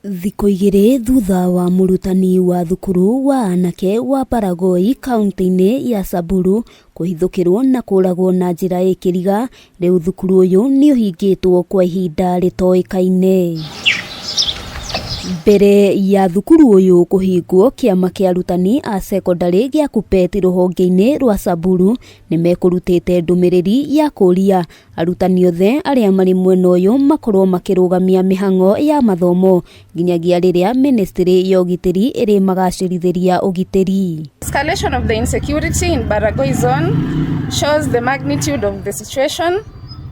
Thikũ igĩrĩ thutha wa mũrutani wa thukuru wa anake wa Baragoi kaunti-inĩ ya Samburu kũhithũkĩrwo na kũragwo na njĩra ĩ kĩriga, rĩu thukuru ũyũ nĩ ũhingĩtwo kwa ihinda rĩtoĩkaine. Mbere ya thukuru ũyũ kũhingwo, kĩama kĩa arutani a cekondarĩ gĩa KUPPET rũhonge-inĩ rwa Samburu nĩ mekũrutĩte ndũmĩrĩri ya kũria arutani othe arĩa marĩ mwena ũyũ makorwo makĩrũgamia mĩhang'o ya mathomo nginyagia rĩrĩa ministry ya ũgitĩri ĩrĩmagacĩrithĩria ũgitĩri. Escalation of the insecurity in Baragoi zone shows the magnitude of the situation,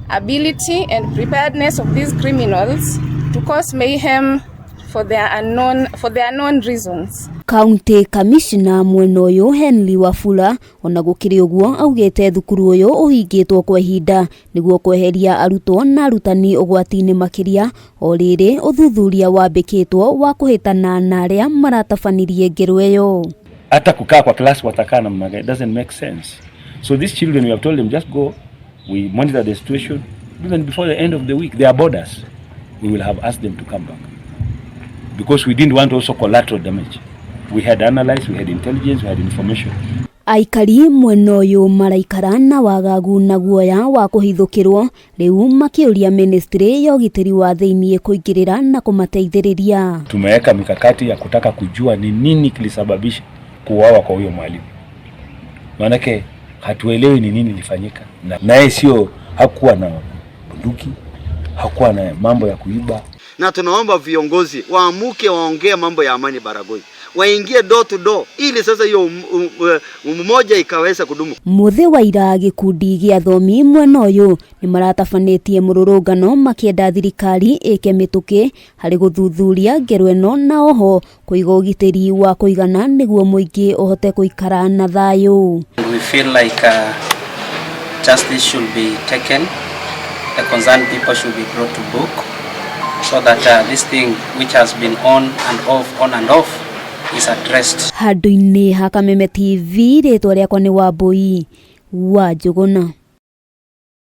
ability and preparedness of these criminals to cause mayhem for their known reasons. County Commissioner mwena ũyũ Henry Wafula ona gũkĩrĩ ũguo augĩte thukuru ũyũ ũhingĩtwo kwa ihinda nĩguo kweheria arutwo na arutani ũgwati-inĩ makĩria o rĩrĩ ũthuthuria wambĩkĩtwo wa kũhĩtana na arĩa maratabanirie ngero ĩyo. Hata kukaa kwa class watakaa namna gani? It doesn't make sense. So these children, we have told them, just go, we monitor the situation. Even before the end of the week, they are boarders. We will have asked them to come back because we didn't want also collateral damage. We had analyzed, we had intelligence, we had information. Aikari mwena ũyũ maraikara na wagagu na guoya wa kũhithũkĩrwo rĩu makĩũria ministry ya ũgitĩri wa thĩiniĩ kũingĩrĩra na kũmateithĩrĩria. Tumeweka mikakati ya kutaka kujua ni nini kilisababisha kuuawa kwa huyo mwalimu, maanake hatuelewi ni nini ilifanyika, na naye sio, hakuwa na bunduki, hakuwa na mambo ya kuiba. Na tunaomba viongozi waamuke, waongee mambo ya amani Baragoi, waingie door to door, ili sasa hiyo umoja ikaweza kudumu. Mũthĩ wa ira gĩkundi gĩa athomi mwena ũyũ nĩ maratabanĩtie mũrũrũngano makĩenda thirikari ĩke mĩtũkĩ harĩ gũthuthuria ngero ĩno na oho kũiga ũgitĩri wa kũigana nĩguo mũingĩ ũhote gũikara na thayũ. We feel like justice should be taken, the concerned people should be brought to book, so that this thing which has been on and off, on and off, is addressed. Handũ-inĩ ha Kameme TV, rĩtwa rĩakwa nĩ Wambui wa Njũgũna.